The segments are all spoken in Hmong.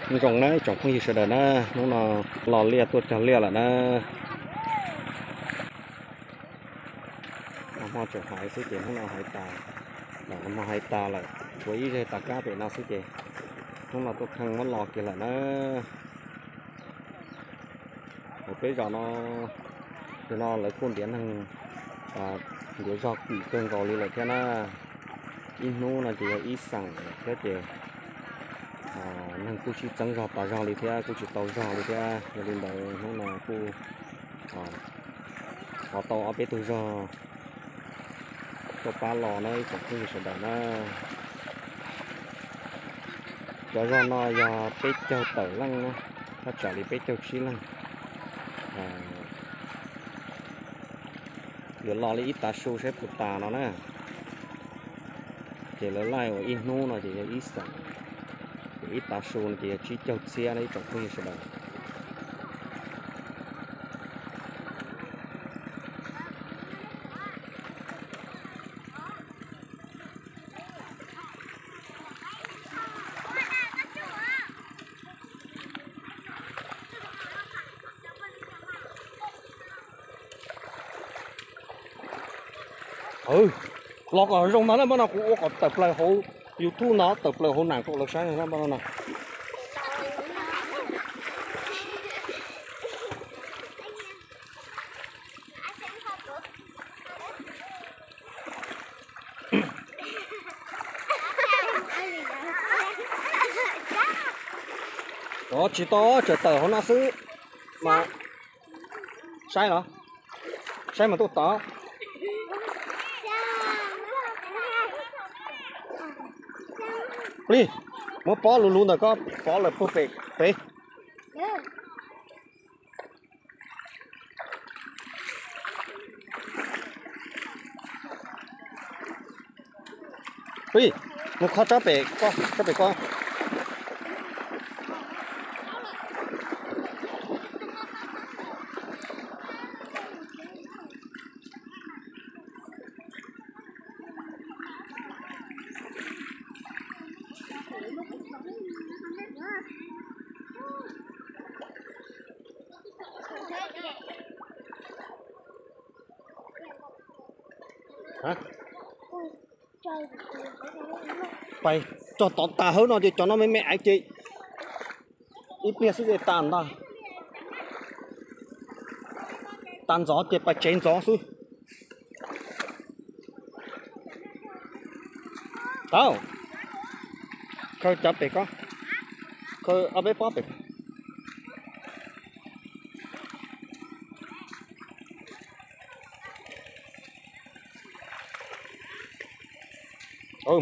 Nyob zoo na ib tsoom phooj ywg sawv daws na, hnub no los liaj tuaj cog liaj lawm na. Nag hmo tseem hais xwb ces hnub no hais tas, nag hmo hais tas lawm, tshuav ib zeg tas kab pem no xwb ces hnub no tuaj kheej muab los kiag lawm na. Hauv peb zos no, tus no lawv kuj ntiav neeg, ntiav zog kim kawg nkaus li lawm thiab na. Ib hnub no ces yog ib xeem lawm thiab ces neeg kuj sib txeeb zog tas zog li thiab, kuj tsis tau zog li thiab. Yog li ntawd hnub no kuj ho tau ob peb tug zog tuaj pab los na ib tsoom phooj ywg sawv daws na. Cov zog no yog peb caug tawm leej na, thaj tsam li peb caug tsib leej. Yuav los li ib tav su saib puas tas no na. Ces lawv laij uas ib hnub no ces yog ib xeem, ces ib tav su no ces yog tsib caug txhiab na ib tsoom phooj ywg sawv daws. Los kom zoo mas na, npaj no kuv ua kom tawm plaws hauv YouTube no, tawm plaws hauv nam rau lawv saib na npaj no na. Tsis tau, tseem tawm hauv no xwb mas. Saib los, saib mas tuaj tod. Plig, muab pob luv luv ntawm koj pob lawm puag pem pem. Plig, mus kho tsob pem koj, tsob pem koj. Pais txog tod tas hauv no ces cov no me me aiv ces ib pliag xwb ces tas ntag. Tas ntxov ces pais tsev ntxov xwb. Tau, khaws cov pem ko, khaws ob peb pob pem.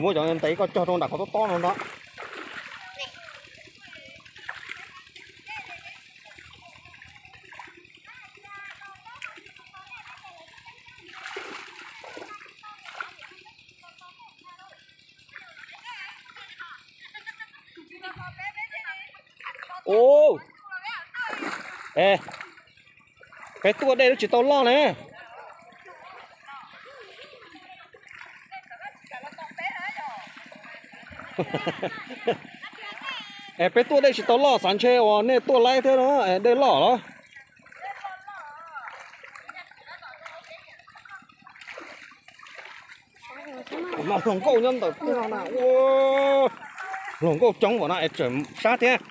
Muab cov ntev koj cog rau nram qhov tob tob no ntag. Ub, es, peb tuaj dej lub tsis tau loj ne. Es peb tuaj dej tsis tau loj, xav ntshe uas nej tuaj laib thiab no, es dej loj los. Mas hluas nkauj nyob ntawm tiag na, ua, hluas nkauj coob npaum no es tseem sab thiab.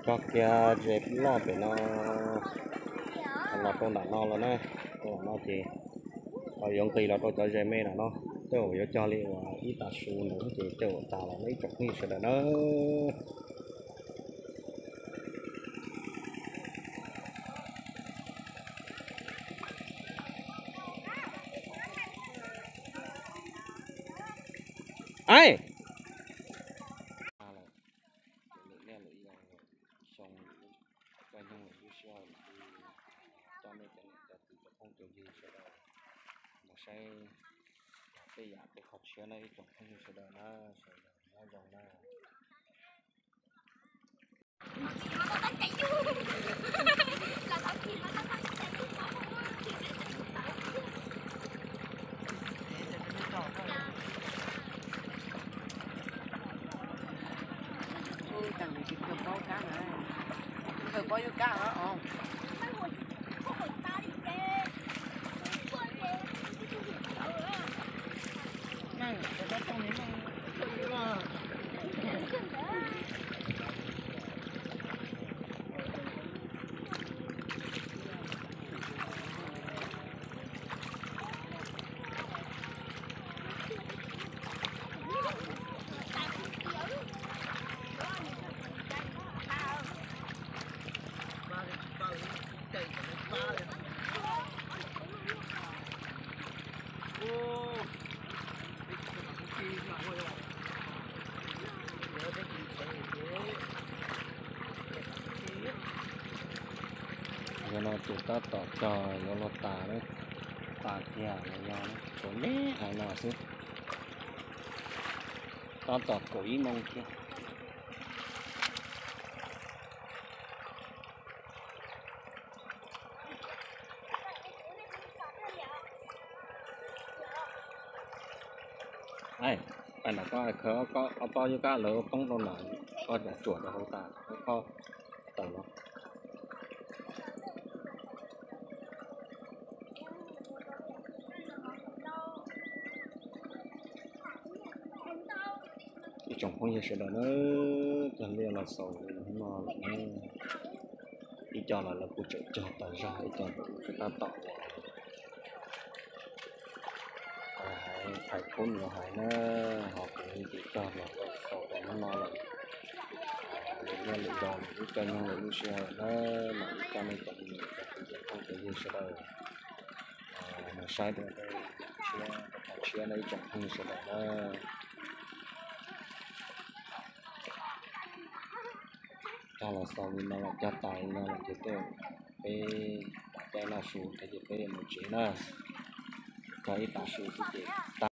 Cog kiag ze loj pem no los rau nram no los na, rau nram no ces ho yuav nqis los rau cov ze me nram no, tej zaum yuav cog li uas ib tav su ntawd ces tej zaum tas los na ib tsoom phooj ywg sawv daws na. Ai, lwm niaj lwm xyoo, caij nyoog lwm lub sij hawm, coj nej cov niam cov txiv cov phooj cov ywg sawv daws mus saib tej yam tej qhov tshiab na ib tsoom phooj ywg sawv daws na, sawv daws nyob zoo na. Yog no ces tab tom cog yuav luag tas, tas kiag los yog tshuav me hais no xwb. Tab tom kaum ib moos kiag. Pais ntawm koj khawv ob pob yub kab lawv poob rau ntawd, koj tsuam rau hauv tas, koj tawm los. Ib tsoom phooj ywg sawv daws na, cog liaj los xaus li no lawm na. Ib co los lawv kuj tseem cog tas zog, ib co los kuj tab tom hais, hais khub nws hais na, ho kuv ces cog los xaus rau hnub no lawm. Lwm niaj lwm zaus, lwm caij nyoog lwm lub sij hawm na, mam li coj nej cov niam cov txiv cov phooj cov ywg sawv daws mus saib dua tej tshiab, qhov tshiab na ib tsoom phooj ywg sawv daws na. Cog los xaus li no lawm, cog tas li no lawm ces tej, peb caij noj su thiab ces peb mus tsev na. Cog ib tav su xwb ces tag.